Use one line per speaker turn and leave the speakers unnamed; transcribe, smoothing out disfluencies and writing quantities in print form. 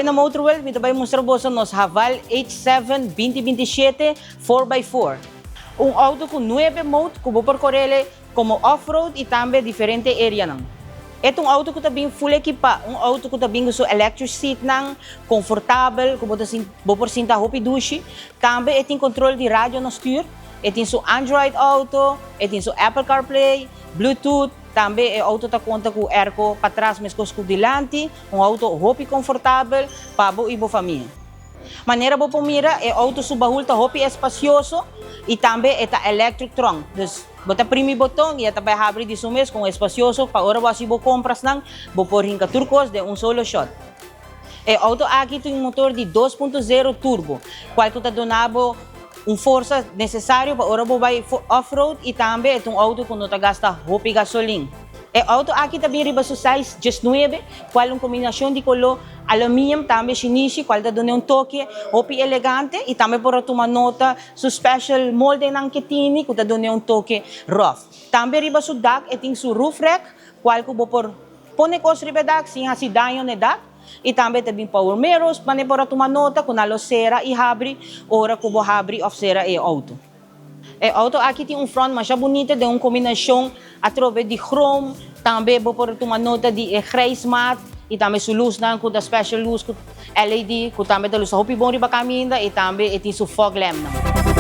Awe na Motorworld mi ta bay mustra boso nos Haval H7 2027 4x4. Un auto cu nuebe mode cu bo por corele como off-road y tambe diferente areanan. E ta un auto cu ta bin full equipa, un auto cu ta bin cu su electric seatnan, comfortabel, cu bo por sinta hopi dushi. Tambe e tin control di radio na stuur, e tin su Android Auto, e tin su Apple CarPlay, Bluetooth, tambe e auto ta conta cu airco patras mescos cu dilanti, un auto hopi comfortabel pa bo y bo famia. Manera bo por mira, e auto su bahul ta hopi espacioso y tambe e ta electric trunk. Dus bo ta primi boton y e ta bay habri di su mes cu espacioso pa ora bo haci bo comprasnan, bo por hinca tur cos den un solo shot. E auto aki tin un motor di 2.0 turbo, cual cu ta duna bo un forsa necesario pa ora bo bay off-road y tambe ta un auto cu no ta gasta hopi gasolin. E auto aki tambe riba su size 19, cual un combinacion di color aluminium tambe shinishi, cual ta duna un toke hopi elegante y tambe por tuma nota su special moldenan cu tin, cu ta duna un toke rough. Tambe riba su dak e tin su roof rack, cual cu bo por pone cos riba dak sin haci daño na dak. Y tambe tin power mirrors, pa por tuma nota cu nan lo cera y habri, ora cu bo habri of cera e auto. E auto aki tin un front mas bunita, di un combinacion atrobe di chrome, tambe bo por tuma nota di grijs mat y tambe su luznan cu special luz cu LED, cu tambe ta luz hopi bon riba caminda y tambe tin su fog lamp nan.